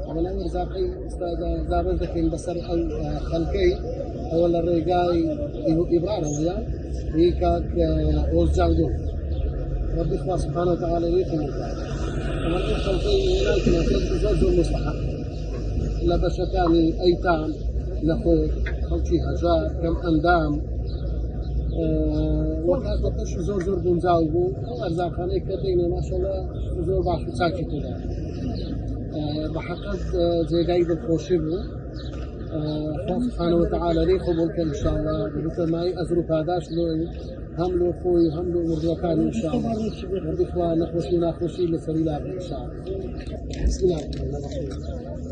ئەمە لەم ڕزاقەی ئێستادا دابەش دەکەین بەسەر ئەو خەڵکەی ئەوە لە ڕێگای ئیبرارەوەیە هی کاک ئۆزجان گوڵ ربی خوا سبحانه وتعالى لێی قبوڵ کات. ئەمە ئەو خەڵکەی هێناوتنە زۆر زۆر مستحق لە بەشەکانی ئەیتام، نەخۆش، خەڵکی هەژار، کەم ئەندام، وە کاتەکەش زۆر زۆر گونجاو بوو. ئەو ئەرزاقانەی کە دەینێ ماشەڵڵا زۆر باش و چاکی تێدا بە حەقەت جێگای دڵخۆشی بوو. خوا سبحانه وتعالى لێی قبوڵ کە ئینشاءاللە ببێتە مایەی ئەجر و پاداشت لۆی هەم لۆ خۆی و هەم لۆ مردووەکانی ئینشاءاللە. ربی خوا نەخۆشی و ناخۆشی لەسەری لابەی ئینشاءاللە. بسم الله الرحمن الرحیم.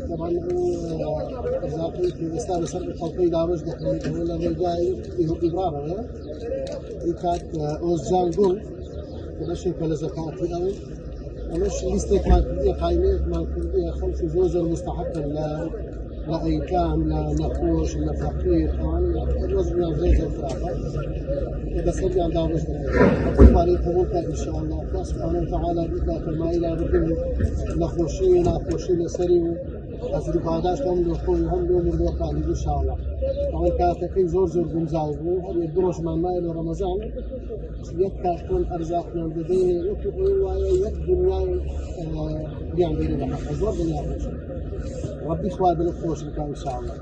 طبعا ئەو ئەرزاقەی کە ئێستا لەسەر خەڵکەی دابەش دەکرێت ئەوە لە ڕێگای ئیبرارەوەیە ئی کاک ئۆزجان گوڵ کە بەشێکە لە زەکاتی ئەو ئەمەش لیستێکمان کردیە قایمەیەکمان کردیە خەڵکی زۆر زۆر مستحقن لە لە ئەیتام لە نەخۆش لە فەقیر ئەوان وەزعیان زۆر زۆر خراپە بەسەریان دابەش دەکرێت خوارەی قبوڵ کات ئینشاءاللە خوا سبحانه وتعالی بیکاتە مایەی لابردنی نەخۆشی و ناخۆشی لەسەری و ئەجر و پاداشت هەم لۆ خۆی و هەم لۆ مردووەکانی ئینشاءاللە. ئەوەی کاتەکەی زۆر زۆر گونجاو بوو، هەر یەک دوو ڕۆژمان مایە لۆ ڕەمەزان، یەک کارتۆن ئەرزاقیان دەدەینێ وەکو ئەوەی وایە یەک دنیای بیان بینێ بە حەقە زۆر دنیا خۆشە. ڕەبی خوا دڵت خۆش بکا ئینشاءاللە.